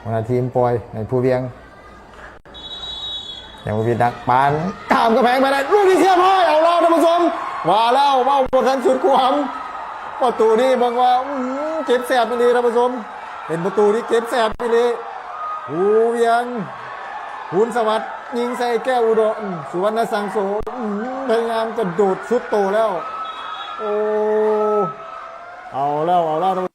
ຫົວໜ້າທີມປ່ອຍໃຫ້ພູວຽງ ຍັງບໍ່ຜິດນັກ ປານຂ້າມກຳແພງໄປໄດ້ ລູກນີ້ຮຽບຮ້ອຍ ເອົາແລ້ວທ່ານຜູ້ຊົມ ວ່າແລ້ວເວົ້າບໍ່ທັນສຸດຄວາມ ປະຕູນີ້ເບິ່ງວ່າ ອືມ ເຈັບແສບອີ່ຫຼີທ່ານຜູ້ຊົມ ເປັນປະຕູທີ່ເຈັບແສບອີ່ຫຼີ ພູວຽງ ພູນສະຫວັດ ຍິງໃສ່ແກ້ວອຸດົມ ສຸວັນນະສັງໂສ ອືມ ພະຍາຍາມກະໂດດສຸດໂຕແລ້ວ ໂອ້ ເອົາແລ້ວ ເອົາແລ້ວ